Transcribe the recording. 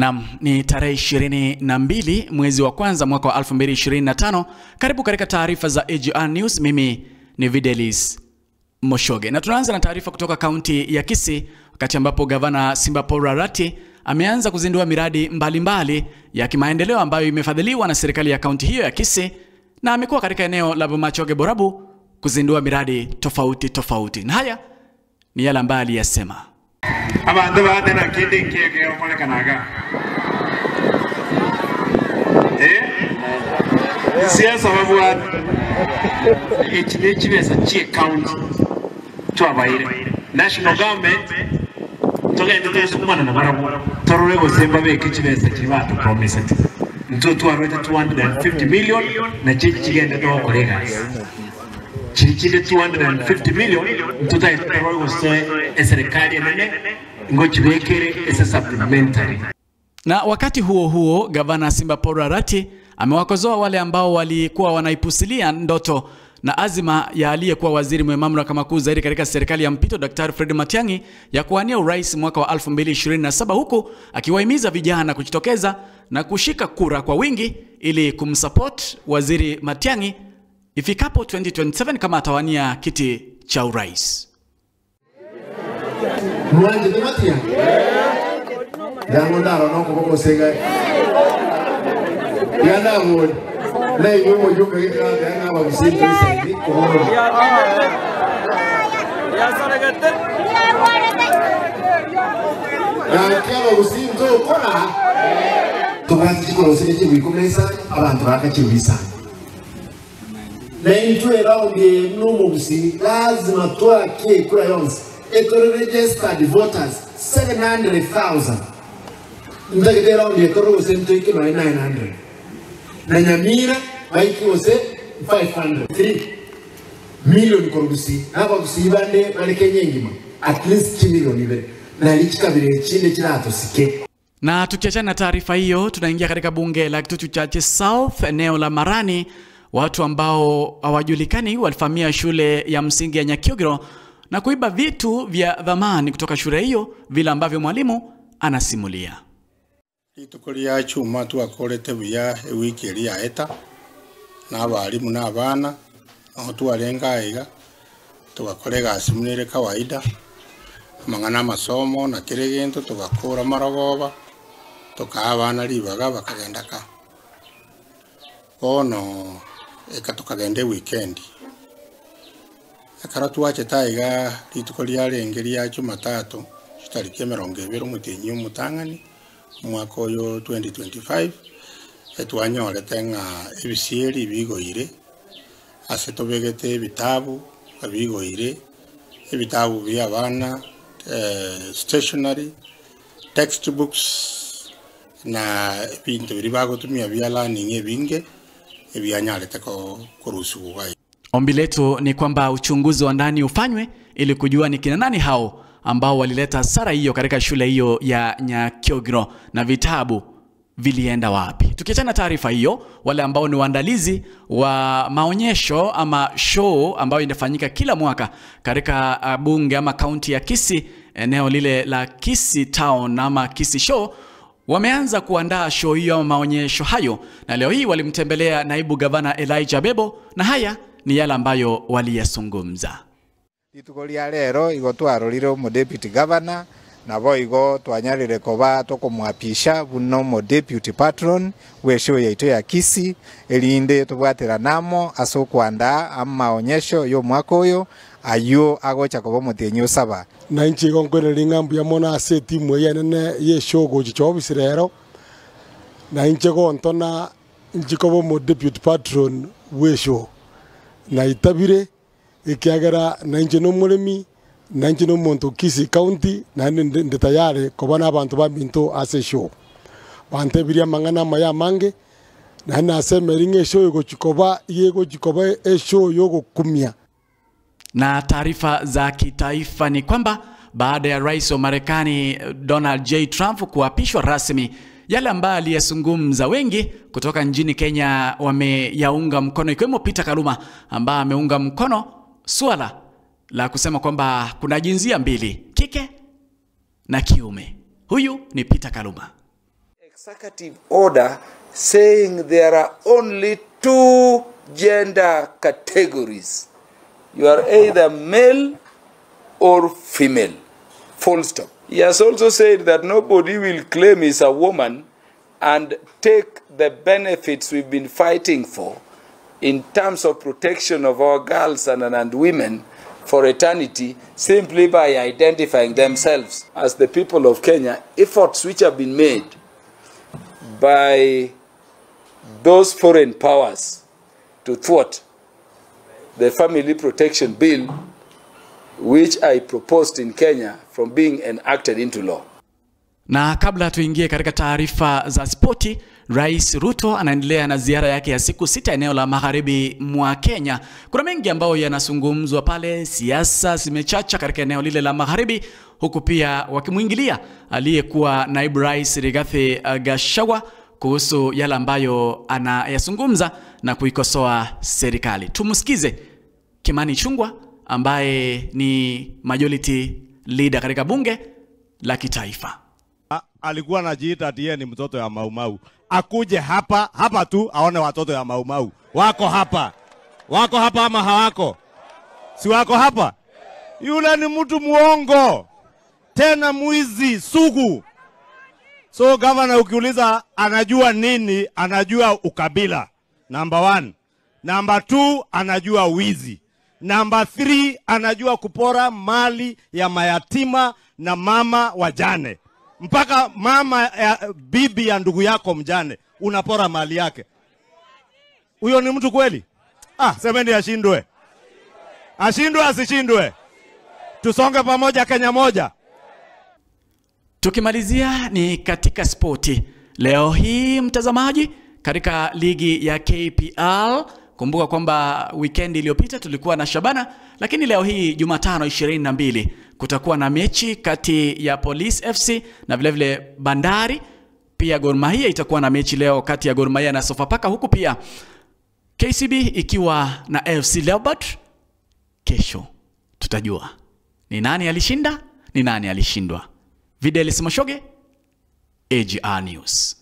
Naam, ni tarehe 22 mwezi wa kwanza mwaka wa 2025. Karibu katika taarifa za AGR News. Mimi ni Videlis Moshoge na tunaanza na taarifa kutoka kaunti ya Kisii, wakati ambapo gavana Simba Paul Arati ameanza kuzindua miradi mbalimbali mbali ya kimaendeleo ambayo imefadhiliwa na serikali ya kaunti hiyo ya Kisii, na amekuwa katika eneo la Bomachoge Borabu kuzindua miradi tofauti tofauti, na haya ni yale ambayo aliyasema. Abanto bande nakende nkeke okorekanaga eh siasa babwate eki nekibesa chie county twabaire national government togende tosukumana na barabwo torore gose mbabeke chibesa chiri batupromisete ntwo twarwete 250 million na chiki chigende togokora egasi chiri chinde 250 million ntutae torore gose eserikali enene ngo chibekere ese supplementary. Na wakati huo huo, gavana Simba Paul Arati amewakosoa wale ambao walikuwa wanaipusilia ndoto na azima ya aliyekuwa waziri mwenye mamlaka makuu zaidi katika serikali ya mpito Daktari Fred Matiang'i ya kuwania urais mwaka wa 2027 huku akiwahimiza vijana kujitokeza na kushika kura kwa wingi ili kumsupport waziri Matiang'i ifikapo 2027 kama atawania kiti cha urais. Mwanjete Matiang'i? Yango ndaro nokobogosega. Yandabonye. Naigwe mojuka gikanga ng'abagusinto isaidi koboro. Gaki abagusinto okora tobwate chikorosi chigwikomesa abantu bakachibisana. Na intwe raundi n'omugusi lazima twake kura yonse. Etore registered voters 700,000. Ndagite raundi etoro gose ntoike noe 900. Na Nyamira baiki gose 503 million korugusi. N'abagusi bande bari Kenya engima at least 2 million ibere. Na chikabire chinde chiratosike. Na tukiachana na taarifa hiyo, tunaingia katika bunge la Kitutu Chache South, eneo la Marani. Watu ambao hawajulikani walivamia shule ya msingi ya Nyakiogero na kuiba vitu vya dhamani kutoka shule hiyo, vile ambavyo mwalimu anasimulia. Rituko ria chuma twakorete buya ewiki eri yaeta na abarimu na abana aho twarenga aiga tugakora egasi buna ere kawaida amang'ana amasomo na kere egento tugakora marogoba tukaa abana ribaga bakagenda ka bono eka tukagenda ewikendi ekero twachete aiga rituko riarenge ria Jumatatu chitariki emerongo ebere omotienyi omotang'ani omwaka oyo 2025 etwanyorete ng'a ebisieri bigoire ase tobegete ebitabu bigoire ebitabu bia abana stationery textbooks na ebinto biri bagotumia bia learning ebinge ebianyarete korusigwa. Ombi letu ni kwamba uchunguzi wa ndani ufanywe ili kujua ni kina nani hao ambao walileta hasara hiyo katika shule hiyo ya Nyakiogero na vitabu vilienda wapi. Tukiachana taarifa hiyo, wale ambao ni waandalizi wa maonyesho ama show ambayo inafanyika kila mwaka katika bunge ama kaunti ya Kisii, eneo lile la Kisii Town ama Kisii Show, wameanza kuandaa show hiyo ama maonyesho hayo, na leo hii walimtembelea naibu gavana Elijah Bebo, na haya ni yale ambayo waliyazungumza. Rituko ria rero igo twarorire omo deputy governor nabo igo twanyarire koba tokomwapisha buno omo deputy patron bwe show yaito ya Kisii erinde tobwatera namo ase okwandaa amaonyesho ya omwaka oyo ayo agocha koba omotienyi osaba. Na inche igo nkwenereri ng'a mbuya mono ase etimu eye enene ya eshow gochicha ofisi rero na inche gontona inche koba omo deputy patron bwa eshow na itabire ekiagera na inche na omoremi na inche na omonto Kisii County naende ndi tayari koba na abanto ba minto ase eshow. Bantebirie amang'ana amaya amange naende nasemeri ng'a eshow egochi koba yegochi koba eshow yogokumia. Na taarifa za kitaifa ni kwamba baada ya rais wa Marekani Donald J. Trump kuapishwa rasmi, yale ambayo aliyazungumza wengi kutoka nchini Kenya wameyaunga mkono, ikiwemo Peter Kaluma ambaye ameunga mkono suala la kusema kwamba kuna jinsia mbili, kike na kiume. Huyu ni Peter Kaluma. Executive order saying there are only two gender categories. You are either male or female. Full stop. He has also said that nobody will claim he's a woman and take the benefits we've been fighting for in terms of protection of our girls and, and women for eternity simply by identifying themselves as the people of Kenya. Efforts which have been made by those foreign powers to thwart the Family Protection Bill, which I proposed in Kenya, from being enacted into law. Na kabla tuingie katika taarifa za spoti, Rais Ruto anaendelea na ziara yake ya siku sita eneo la magharibi mwa Kenya. Kuna mengi ambayo yanazungumzwa pale, siasa zimechacha katika eneo lile la magharibi, huku pia wakimwingilia aliyekuwa naibu rais Rigathi Gachagua kuhusu yale ambayo anayazungumza na kuikosoa serikali. Tumsikize Kimani Ichung'wah ambaye ni majority leader katika bunge la kitaifa. Alikuwa anajiita ati yeye ni mtoto ya Maumau. Akuje hapa hapa tu aone watoto ya Maumau wako hapa, wako hapa ama hawako? Si wako hapa? Yule ni mtu muongo, tena mwizi sugu. So governor ukiuliza anajua nini, anajua ukabila number one. Number two, anajua wizi. Number three, anajua kupora mali ya mayatima na mama wajane mpaka mama ya, bibi ya ndugu yako mjane unapora mali yake. Huyo ni mtu kweli? Ah, semeni ashindwe, ashindwe asishindwe, tusonge pamoja, Kenya moja. Tukimalizia ni katika spoti leo hii, mtazamaji, katika ligi ya KPL. Kumbuka kwamba weekend iliyopita tulikuwa na Shabana, lakini leo hii Jumatano 22 kutakuwa na mechi kati ya Police FC na vilevile vile Bandari. Pia Gor Mahia itakuwa na mechi leo kati ya Gor Mahia na Sofapaka, huku pia KCB ikiwa na AFC Leopards. Kesho tutajua ni nani alishinda, ni nani alishindwa. Videlis Moshoge, AGR News.